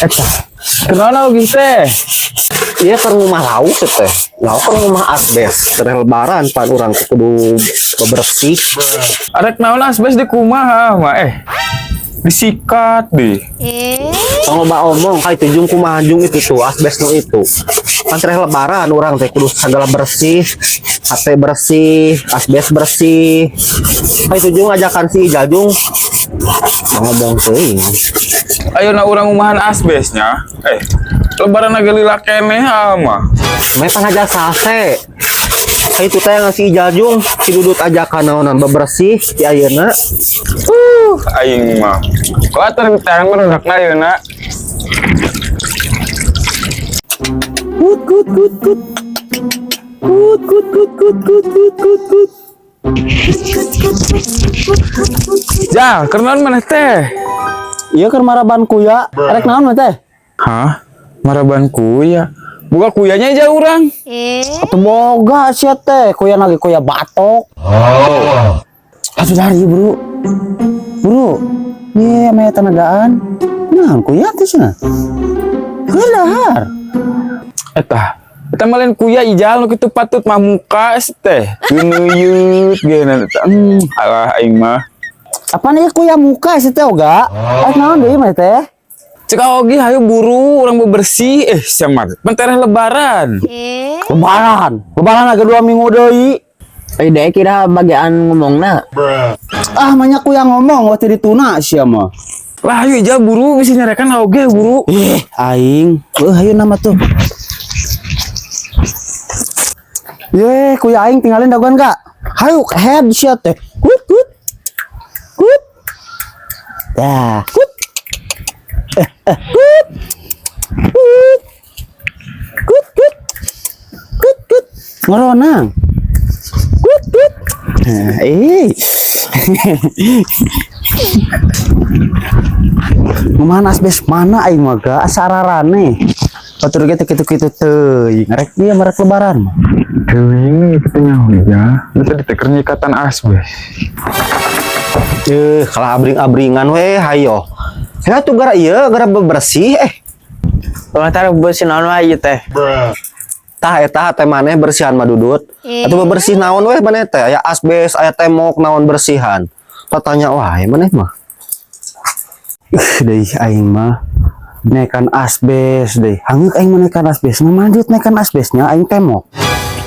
Eta. Kunaon ogi teh? Iya keur ngumah lauk teh. Lauk keur ngumah asbes. Keur lebaran pan urang kudu bebersih. Arek naon asbes di kumaha mah eh. Disikat deh. Tong loba omong ka itu jung kumaha jung itu tuh asbes nu itu. Pan tereh lebaran urang teh kudu segala bersih, hate bersih, asbes bersih. Ka itu jung ajakan si Ijal jung. Ngomong teuing. Ayo na urang umahan asbesnya. Eh, lebaran agak lila keneh mah. Mae pangajar sase. Ka itu teh ngasih Ijal jung si Dudut ajakan naonan bebersih di ayeuna. Aing mah. Kuatir tangan merudakna ayeuna. Kut kut kut kut. Kut kut kut kut kut kut kut kut. Ja, keur naon maneh teh? Iya keur maraban kuya, rek naon mah teh? Hah? Maraban kuya. Buka kuyanya aja urang. Atuh boga sia teh, kuya lagi kuya batok. Oh. Atuh dari bro. Bro, ye meh tenagaan. Naon kuya teh cenah? Keulahar. Eta. Eta mah lain kuya Ijal nu kitu patut mah muka teh. Geuneuyeut geuna eta. Alah aing mah. Apaan ieu kuya muka sia teh oga? Rek naon deui mah teh? Cek ogi hayu buru urang bebersih eh samar. Bentar lebaran. Lebaran. Lebaran agak 2 minggu deui. Eh, deh kira bagian ngomongna. Ah, banyak kuya ngomong waktu dituna sia mah. Lah hayu Ijal buru bisa nyarekan oge buru. Ih, aing. Hayu nama tuh. Ye, kuya aing tinggalin dagoan gak? Hayu head sia teh. Kut kut. Kut. Dah, kut. Kut. Kut. Kut kut. Kut kut. Ngoronang. Kut kut. Eh. Mana asbes mana aing mah ga asa ararane. Batur ge teh kitu-kitu teuing. Rek dia merek lebaran mah. Teuing kitu nyaho ya. Nu tadi teh keur nyikatan asbes. Kalah abring-abringan we hayo. Ya tuh gara ieu gara bebersih eh. Urang teh bersih naon wae ieu teh. Tah eta teh maneh bersihan mah Dudut. Atuh bebersih naon we maneh teh aya asbes, aya temok naon bersihan. Tatanya wae maneh mah. Ih, deui aing mah naikkan asbes deui. Hangeuk aing mah naikkan asbes. Nah lanjut naikkan asbesnya aing temok.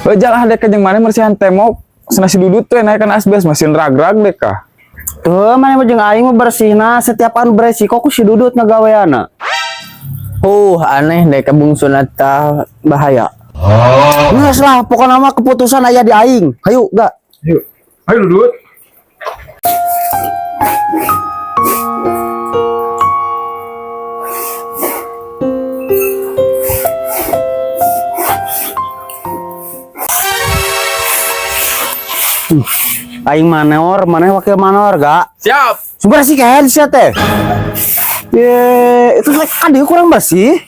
Bejal ah dek jeung maneh mersihan temok. Cenah si Dudut teh naikkan asbes mesin rag-rag dek kah. Tuh maneh mah jeung aing mah bersihna setiap anu beresiko ku si Dudut ngagaweana. Aneh deh kebungsun eta bahaya. Geus lah pokona mah keputusan aya di aing. Hayu ga. Ayo. Ayo Dudut. Aing manor, maneh wakil manor ga? Siap. Bersih kan sia teh. Ye, itu kan dia kurang bersih.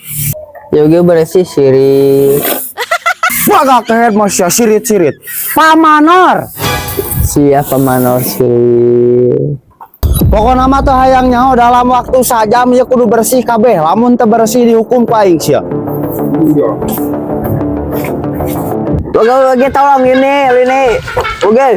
Ya ge bersih sirik. Wah gak kehed masya sirit-sirit. Pamanor. Siapa manor sirik? Pokokna mah teu hayang nyaho dalam waktu sajam ieu kudu bersih kabeh. Lamun teu bersih dihukum ku aing sia. Oke, oke, tolong ini, ini. Oke.